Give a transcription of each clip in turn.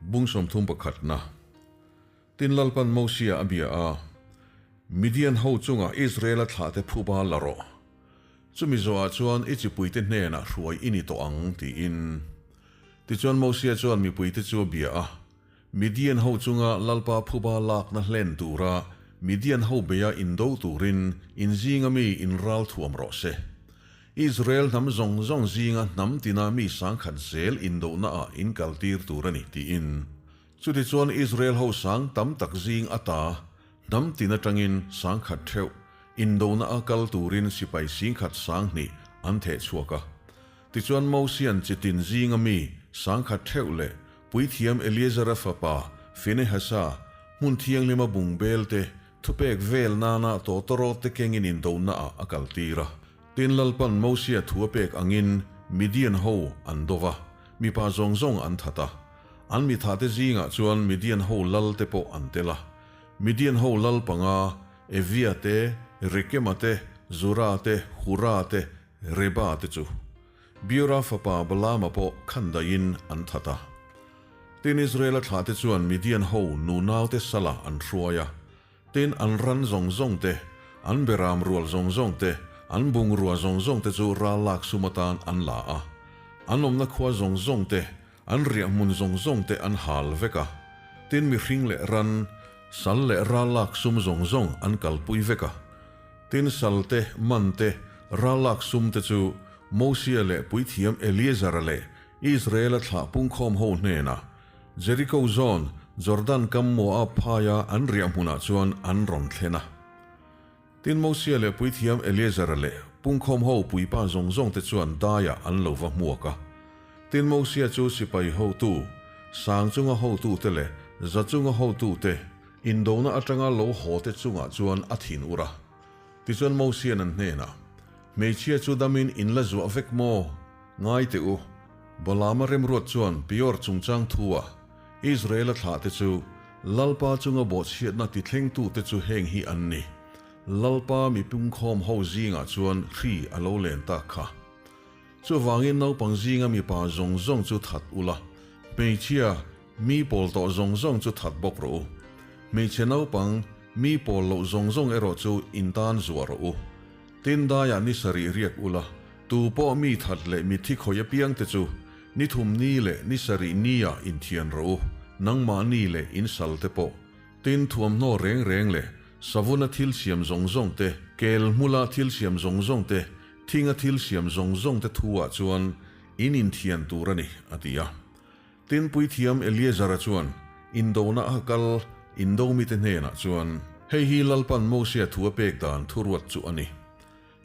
Bung 31 na. Tin Lalpan Mosia a bia a, Midian ho chunga Israela thlahte phuba la rawh. Chumi zawhah chuan i chipuite hnenah hruai i ni tawh ang, tiin. Tichuan Mosia chuan mipuite chu a bia a, Midian ho chunga Lalpa phuba lakna hlen tura Midian ho beia indo turin in zinga mi inral thuam rawh se. Israel hnam zawng zawng zinga hnam tina mi sangkhat zel indohnaah in kaltir tur a ni, tiin. Chutichuan Israel ho sang tam tak zing ata hnam tin atangin sangkhat theuh indona a kal turin sipai singkhat 2000 an theh chhuak a. Tichuan Mosian chi tin zinga mi sangkhat theuh leh puithiam Eleazara fapa Finehasa hmun thianghlima bungbel te thupek vel nana tawtawrawt te kengin indona ah a kaltir a. Tin Lalpan Mosia thu a pek angin Midian ho an do va, mipa zawng zawng an that a. An mithate zingah chuan Midian ho lal te pawh an tel a. Midian ho lal panga, Evia te, Rekema te, Zura te, Hura te, Reba te chu. Beora fapa Balaama pawh khandaihin an that a. Tin Israela thlahte chuan Midian ho nunaute salah an hruai a. Tin, an ran zawng zawng te, an beram rual zawng zawng te, an bungrua zawng zawng te chu ral lak sum atan an la a. An awmna khua zawng zawng te, an riahhmun zawng zawng te an hal vek a. Tin, mihring leh ran, sal leh ral lak sum zawng zawng an kalpui vek a. Tin, sal te, man te, ral lak sum te chu Mosia leh puithiam Eleazara leh Israela thlah pungkhawm ho hnenah Jeriko zawn, Jordan kam Moab phaia an riah hmunah chuan an rawn thlen a. Tin, Mosia leh puithiam Eleazara leh pungkhawm ho puipa zawng zawng te chuan daiah an lo va hmuak a. Tin, Mosia chu sipai hotu, sang chunga hotute leh za chunga hotute indona atanga lo haw te chungah chuan a thin ur a. Tichuan Mosia'n an hnenah, Hmeichhia chu damin in la zuah vek maw? Ngai teh u, Balaama remruat chuan Peor chungchang thu-a Israela thlahte chu Lalpa chunga bawhchhiatna tithlengtute chu heng hi an ni, Lalpa mipungkhawm ho zingah chuan hri a lo len tak kha. Chuvangin naupang zinga mipa zawng zawng chu that ula, hmeichhia mi pawl tawh zawng zawng chu that bawk rawh u. Hmeichhe naupang mi pawl loh zawng zawng erawh chu in tan zuah rawh u. Tin daiah ni sarih riak ula, tu pawh mi that leh mitthi khawi apiang te chu ni thum ni leh ni sarih nia inthian rawh u, nangmah ni leh in sal te pawh. Tin thuamhnaw reng reng leh savuna thil siam zawng zawng te, kel hmula thil siam zawng zawng te, thinga thil siam zawng zawng te thu ah chuan in inthian tur a ni, a ti a. Tin puithiam Eleazara chuan indona a kal indo mite hnenah chuan, Hei hi Lalpan Mosia thu a pek dan thuruat chu a ni.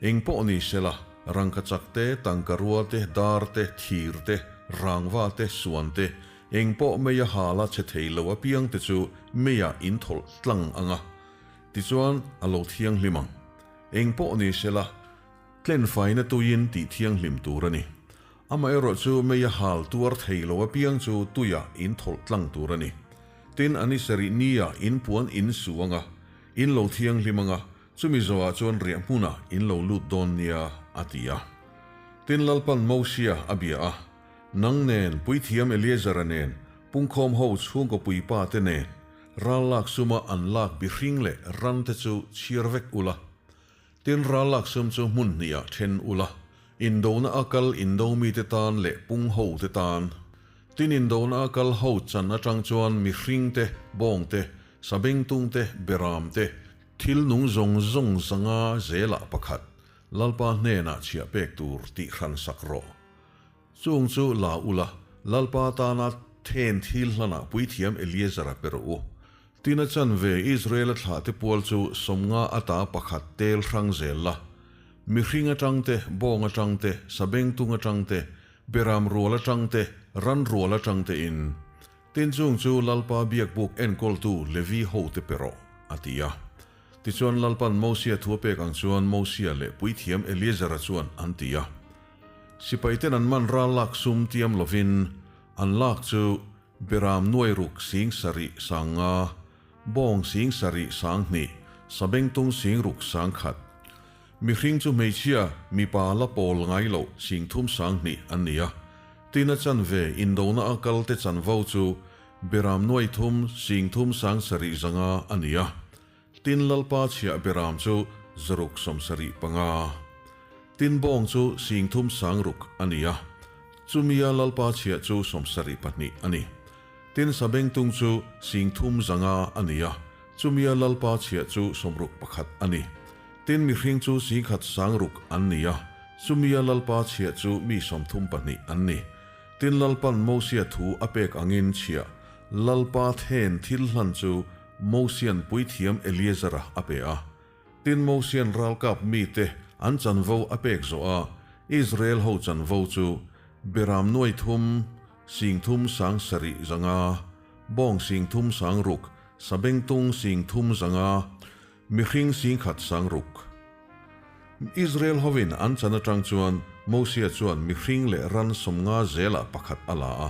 Eng pawh ni sela, rangkachak te, tangka rua te, dar te, thir te, rangva te, suan te, eng pawh meia hala che thei lo apiang te chu meiah in thawlh tlang ang a, tichuan a lo thianghlim ang. Eng pawh ni sela, tlenfaina tuiin tih thianghlim tur a ni. Amaherawhchu meia hal tuar thei lo apiang chu tuiah in thawlh tlang tur a ni. Tin, a ni sarih nia in puan in su ang a, in lo thianghlim ang a, chumi zawhah chuan riah hmunah in lo lut dawn nia, a ti a. Tin, Lalpan Mosia a bia a, Nang nen, puithiam Eleazara nen, pungkhawm ho chhungkaw puipa te nen, ral lak suma an lak bihring leh ran te chu chhiar vek ula, Tin ral lak sum chu hmun hnihah then ula, indona a kal indo mite tan leh pung ho te tan. Tin indona a kal ho chan atang chuan mihring te, bawng te, sabengtung te, beram te, thil nung zawng zawng zanga zelah pakhat Lalpa hnenah chhiah pek tur tih hran sak rawh. Chung chu la ula, Lalpa tana then thil hlanah puithiam Eleazara pe rawh u. Tin a chanve Israela thlahte pual chu 50 ata pakhat tel hrang zel la. Mihring atang te, bawng atang te, sabengtung atang te, beram rual atang te, ran rual atang te in. Tin chung chu Lalpa biakbuk enkawltu Levi hote pe rawh, a ti a. Tichuan Lalpan Mosia thu a pek ang chuan Mosia leh puithiam Eleazara chuan an ti a. Sipaiten an man ral lak sum tiam lovin an lak chu Beram nuai ruk 7500, bawng 7200, sabengtung 6100. Mihring chu hmeichhia mipa la pawl ngai loh 32,000 an ni a. Tin a chanve indona a kalte chanvo chu Beram nuai thum sing thum sang sarih zanga a ni a. Tin Lalpa chhiah beram chu 600 75. Tin bawng chu sing thum sang ruk a ni a, chumia Lalpa chhiah chu 72 a ni. Tin sabengtung chu sing thum 500 a ni a, chumia Lalpa chhiah chu 61 a ni. Tin mihring chu 10,000 sang ruk an ni a, chumia Lalpa chhiah chu mi 32 an ni. Tin Lalpan Mosia thu a pek angin chhiah Lalpa then thil hlan chu Mosian puithiam Eleazara a pe a. Tin Mosian ralkap mite an chanvo a pek zawh a, Israel ho chanvo chu Beram nuai thum, sing thum sang sarih 500, bawng sing thum sang ruk, sabengtung sing thum 500, mihring 10,000 sang ruk. Israel hovin an chan atang chuan Mosia chuan mihring leh ran 50 zelah pakhat a la a,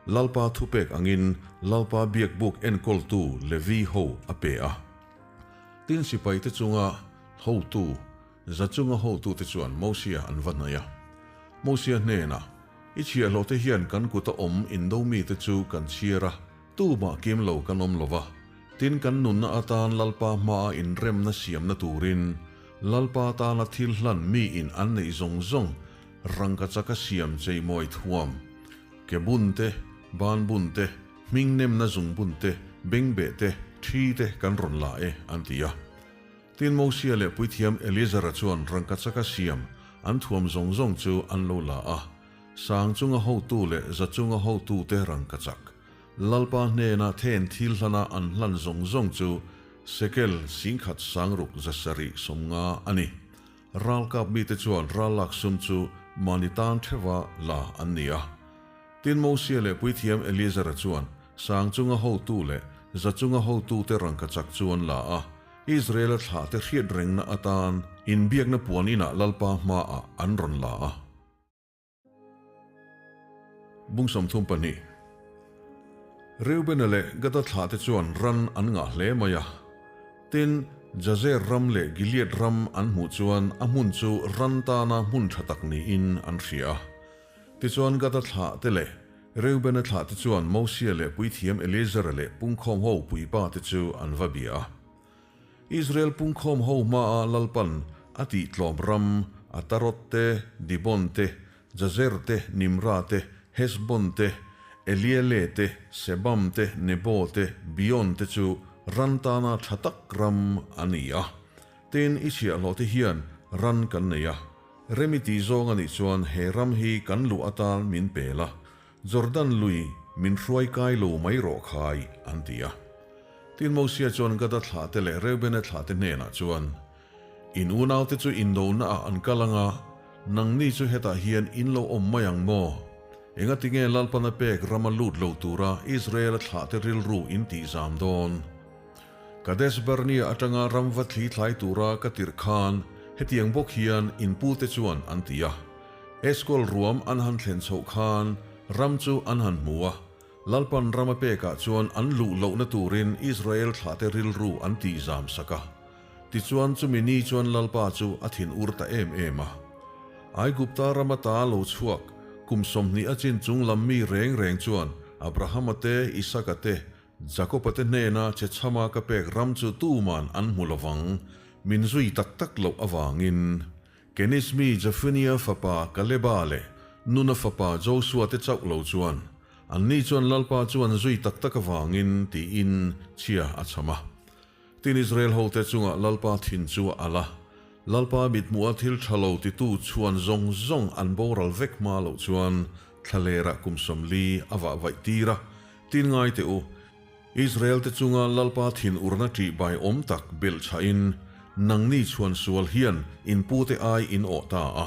Lalpa thupek angin Lalpa biakbuk enkawltu Levi ho a pe a. Tin sipaite chunga hotu, za chunga hotute chuan Mosia an va hnaih a. Mosia hnenah, I chhiahhlawhte hian kan kuta awm indo mite chu kan chhiar a, tumah kim lo kan awm lo va. Tin kan nunna atan Lalpa hmaa inremna siamna turin Lalpa tana thil hlan miin an neih zawng zawng rangkachaka siam cheimawi thuam, ke bun te, ban bun te, hming nemna zung bun te, bengbeh te, thi te kan rawn la e, an ti a. Tin Mosia leh puithiam Eleazara chuan rangkachaka siam an thuam zawng zawng chu an lo la a, sang chunga hotu leh za chunga hotute rangkachak, Lalpa hnena then thil hlana an hlan zawng zawng chu sekel 10,000 sang ruk 750 a ni. Ralkap mite chuan rallak sum chu mahni tan theuha la an ni a. Tin Mosia leh puithiam Eleazara chuan sang chunga hotu leh za chunga hotute rangkachak chu an la a, Israela thlahte hriat rengna atan inbiakna puan inah Lalpa hmaah an rawn la a. Bung 32. Reubena leh Gada thlahte chuan ran an ngah hle mai a. Tin, Jazer ram leh Gilead ram an hmuh chuan a hmun chu ran tana hmun tha tak niin an hria a. Tichuan Gada thlahte leh Reubena thlahte chuan Mosia leh puithiam Eleazara leh pungkhawm ho puipa te chu an va bia a. Israel pungkhawm ho hmaa Lalpan a tih tlawm ram, Atarot te, Dibon te, Jazer te, Nimra te, Heshbon te, Eliele te, Sebam te, Nebo te, Beon te chu ran tana tha tak ram a ni a. Tin, i chhiahhlawh te hian ran kan nei a. Remi tih zawng a nih chuan he ram hi kan luh atan min pel a, Jordan lui min hruai kai lo mai rawh khai, an ti a. Tin Mosia chuan Gada thlahte leh Reubena thlahte hnenah chuan, In unaute chu indona ah an kal anga, nangni chu hetah hian in lo awm mai ang maw? Engatinge Lalpana pek rama lut lo tura Israela thlahte rilru in tih zam dawn? Kadesh Barnea atanga ram va thli thlai tura ka tirh khan hetiang bawk hian in pute chuan an ti a. Eskol ruam an han thlen chhoh khan ram chu an han hmu a, Lalpan rama pekah chuan an luh lohna turin Israel thlahte rilru an tih zam sak a. Tichuan chumi ni chuan Lalpa chu a thin ur ta em em a. Aigupta rama ta lo chhuak kum 20 a chin chung lam mi reng reng chuan Abrahama te, Isaka te, Jakoba te hnena che chhama ka pek ram chu tuman an hmu lovang, min zui tak tak loh avangin. Kenis mi Jefunia fapa Kaleba leh Nuna fapa Josua te chauh lo chuan, anni chuan Lalpa chu an zui tak tak avangin tiin chhia a chham a. Tin Israel hote chungah Lalpa thin chu a al a, Lalpa mithmuha thil tha lo titu chhuan zawng zawng an boral vek hma loh chuan thlalerah kum 40 a vah vaih tir a, tin ngai teh u. Israel te chunga Lalpa thin urna ṭih bai awm tak belh chhahin nangni chhuan sual hian in pute ai in awh ta a.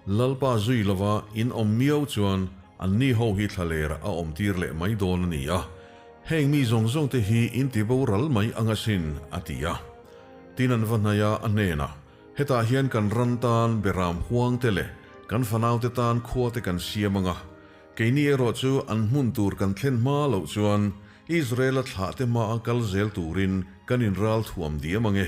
Lalpa zui lova in awm miau chuan anni ho hi thlaler a awm tir leh mai dawn a ni a. Heng mi zawng zawng te hi in ti boral mai ang asin, a ti a. Tin an va hnaih a, a hnenah, Hetah hian kan ran tan beram huang te leh kan fanaute tan khua te kan siam ang a, Keini erawh chu an hmun tur kan thlen hma loh chuan Israel-a thlahte hmaa kal zel turin kan inral thuam diam ang e.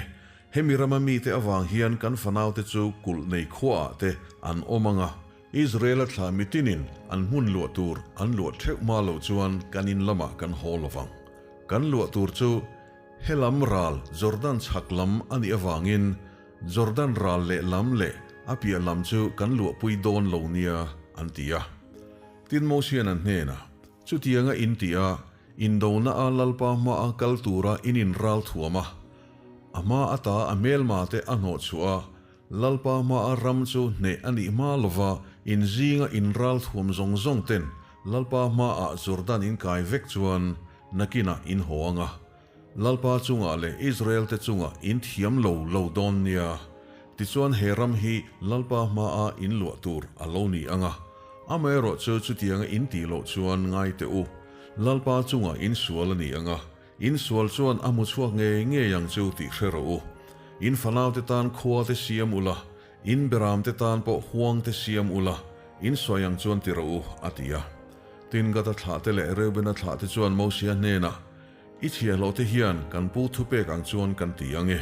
Hemi rama mite avang hian kan fanaute chu kulh nei khuaah te an awm ang a. Israela thlah mitinin an hmun luah tur an luah theuh hma lo chuan kan in lamah kan haw lo vang. Kan luah tur chu helam ral Jordan chhak lam a nih avangin Jordan ral leh lam leh a piah lam chu kan luahpui dawn lo nia, an ti a. Tin Mosian an hnenah, Chutianga in ti a, indona a Lalpa hmaa kal tura in inral thuam a, a hma ata a hmelma te a hnawh chhuah a, Lalpa hmaa ram chu hneh a nih hma lova in zinga inral thuam zawng zawng ten Lalpa hmaah Jordan in kai vek chuan nakinah in haw ang a, Lalpa chungah leh Israel te chungah in thiam lo lo dawn nia. Tichuan he ram hi Lalpa hmaa in luah tur a lo ni ang a, amaherawh chu chutianga in tih loh chuan ngai teh u, Lalpa chungah in sual a ni ang a, in sual chuan a hmu chhuak ngei ngei ang chu tih hre rawh u. In fanaute tan khua te siam ula, in beramte tan pawh huang te siam ula, in sawi ang chuan ti rawh u, a ti a. Tin Gada thlahte leh Reubena thlahte chuan Mosia hnenah, I chhiahhlawh te hian kan pu thupek ang chuan kan ti ang e.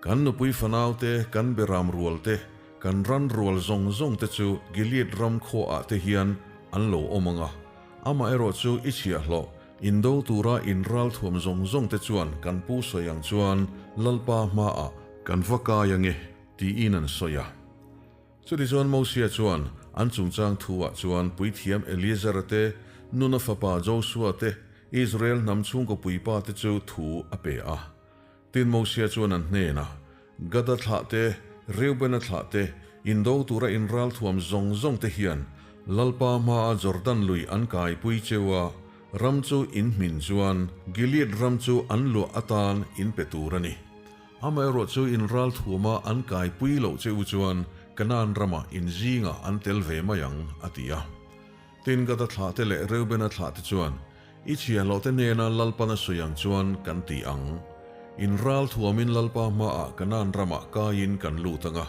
Kan nupui fanau te, kan beram rual te, kan ran rual zawng zawng te chu Gilead ram khuaah te hian an lo awm ang a. Amaherawh chu i chhiahhlawh, indo tura in ralthuam zawng zawng te chuan kan pu sawi ang chuan Lalpa hmaah kan va kai ang e, tiin an sawi a. Chutichuan Mosia chuan an chungchang thu-ah chuan puithiam Eleazar te, Nuna fapa Josua te, Israel hnam chhungkaw puipa te chu thu a pe a. Tin Mosia chuan an hnenah, Gada thlah te, Reubena thlah te, indo tura inralthuam zawng zawng te hian Lalpa hmaa Jordan lui an kaipui cheu a, ram chu in hmin chuan Gilead ram chu an luah atan in pe tur a ni. Amaherawh chu in ralthuama an kaipui loh che u chuan Kanaan ramah in zingah an tel ve mai ang, a ti a. Tin, Gada thlahte leh Reubena thlahte chuan, I chhiahhlawhte hnena Lalpan a sawi ang chuan kan ti ang. In ralthuamin Lalpa hmaah Kanaan ramah kaiin kan lut ang a,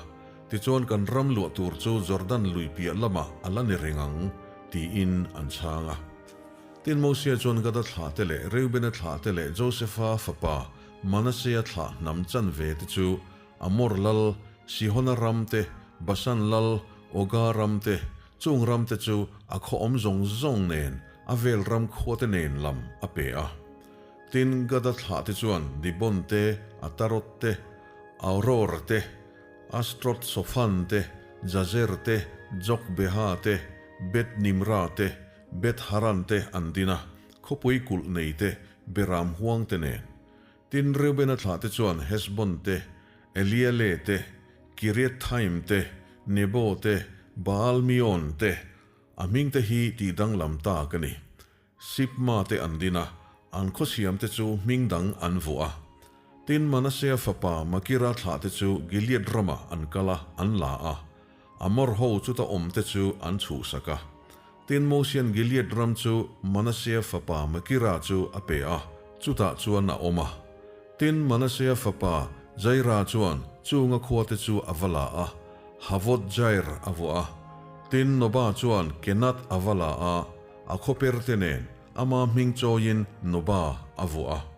tichuan kan ram luah tur chu Jordan lui piah lamah a la ni reng ang, tiin an chhang a. Tin, Mosia chuan Gada thlahte leh Reubena thlahte leh Josefa fapa Manasea thlah hnam chanve te chu Amor lal, Sihona ram te, Basan lal, Oga ram te, chung ram te chu a khaw awm zawng zawng nen a vel ram khua te nen lam a pe a. Tin, Gada thlah te chuan Dibon te, Atarot te, Auror te, Astroth Sophan te, Jazer te, Jokbeha te, Beth Nimra te, Beth Haran te an din a, khawpui kulh nei te, Beram huang te nen. Tin, Reubena thlah te chuan Heshbon te, Eliale te, Kiriathaim te, Nebo te, Baal-meon te, a hming te hi tih danglam tak a ni. Sibma te an din a, an khawsiam te chu hming dang an vuah a. Tin, Manasea fapa Makira thlah te chu Gilead ramah an kal a, an la a. Amor ho chuta awm te chu an chhuhsak a. Tin, Mosian Gilead ram chu Manasea fapa Makira chu a pe a, chutah chuan a awm a. Tin, Manasea fapa Jaira chuan chunga khuate chu a va la a, Havot Jair a vuah a. Tin, Noba chuan Kenath a va la a, a khawper te nen ama hming chawiin Noba a vuah a.